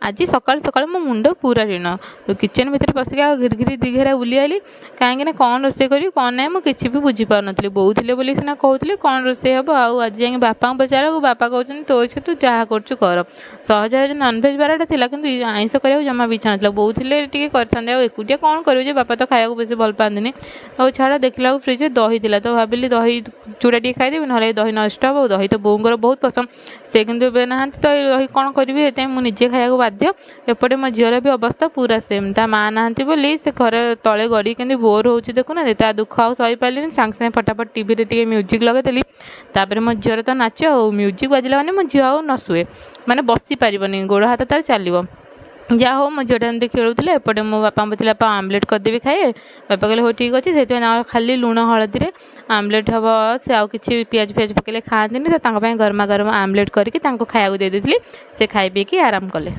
ଆଜି ସକାଳୁ ସକାଳୁ ମୋ ମୁଣ୍ଡ ପୁରା ଟିଣ। କିଚେନ୍ ଭିତରେ ପଶିକି ଆଉ ଘିରି ଘିରି ଦୁଇ ଘେରା ବୁଲି ଆଇଲି, କାହିଁକିନା କ'ଣ ରୋଷେଇ କରିବି କ'ଣ ନାହିଁ ମୁଁ କିଛି ବି ବୁଝିପାରୁନଥିଲି। ବୋଉ ଥିଲେ ବୋଲି ସିନା କହୁଥିଲି କ'ଣ ରୋଷେଇ ହେବ। ଆଉ ଆଜି ଯାଇକି ବାପାଙ୍କୁ ପଚାରିଲାବେଳକୁ ବାପା କହୁଛନ୍ତି, ତୋ ଇଚ୍ଛା, ତୁ ଯାହା କରୁଛୁ କର। ସହଜରେ ଆଜି ନନଭେଜ୍ ବାରଟା ଥିଲା, କିନ୍ତୁ ଆଇଁଷ କରିବାକୁ ଜମା ବି ଇଚ୍ଛା ନଥିଲା। ବୋଉ ଥିଲେ ଟିକେ କରିଥାନ୍ତେ, ଆଉ ଏକୁଟିଆ କ'ଣ କରିବୁ ଯେ। ବାପା ତ ଖାଇବାକୁ ବେଶୀ ଭଲ ପାଆନ୍ତିନି। ହଉ ଛାଡ଼, ଦେଖିଲା ବେଳକୁ ଫ୍ରିଜ୍ରେ ଦହି ଥିଲା ତ ଭାବିଲି ଦହି ଚୁଡ଼ା ଟିକେ ଖାଇଦେବି, ନହେଲେ ଦହି ନଷ୍ଟ ହେବ। ଦହି ତ ବୋଉଙ୍କର ବହୁତ ପସନ୍ଦ, ସେ କିନ୍ତୁ ଏବେ ନାହାନ୍ତି, ତ ଏ ଦହି କ'ଣ କରିବି? ସେଥିପାଇଁ ମୁଁ ନିଜେ ଖାଇବାକୁ ବାଧ୍ୟ। ଏପଟେ ମୋ ଝିଅର ବି ଅବସ୍ଥା ପୁରା ସେମ୍। ତା ମାଆ ନାହାନ୍ତି ବୋଲି ସେ ଘରେ ତଳେ ଗଡ଼ିକି କେମିତି ବୋର୍ ହେଉଛି ଦେଖୁନାହାନ୍ତି। ତା ଦୁଃଖ ଆଉ ସହିପାରିଲିନି। ସାଙ୍ଗେ ସାଙ୍ଗେ ଫଟାଫଟ ଟିଭିରେ ଟିକେ ମ୍ୟୁଜିକ୍ ଲଗାଇଦେଲି। ତାପରେ ମୋ ଝିଅର ତ ନାଚ, ଆଉ ମ୍ୟୁଜିକ୍ ବାଜିଲା ମାନେ ମୋ ଝିଅ ଆଉ ନ ଶୁଏ, ମାନେ ବସିପାରିବନି, ଗୋଡ଼ ହାତ ତାର ଚାଲିବ। ଯାହା ହଉ, ମୋ ଝିଅଟା ଏମିତି ଖେଳୁଥିଲେ। ଏପଟେ ମୋ ବାପାଙ୍କୁ ପଚାରିଲି, ବାପା, ଆମ୍ଲେଟ୍ କରିଦେବି, ଖାଇବେ? ବାପା କହିଲେ, ହଉ ଠିକ୍ ଅଛି। ସେଥିପାଇଁ ତାଙ୍କର ଖାଲି ଲୁଣ ହଳଦୀରେ ଆମ୍ଲେଟ୍ ହେବ, ସେ ଆଉ କିଛି ପିଆଜ ଫିଆଜ ପକାଇଲେ ଖାଆନ୍ତିନି। ତ ତାଙ୍କ ପାଇଁ ଗରମା ଗରମ ଆମ୍ଲେଟ୍ କରିକି ତାଙ୍କୁ ଖାଇବାକୁ ଦେଇ ଦେଇଥିଲି। ସେ ଖାଇ ପିଇକି ଆରାମ କଲେ।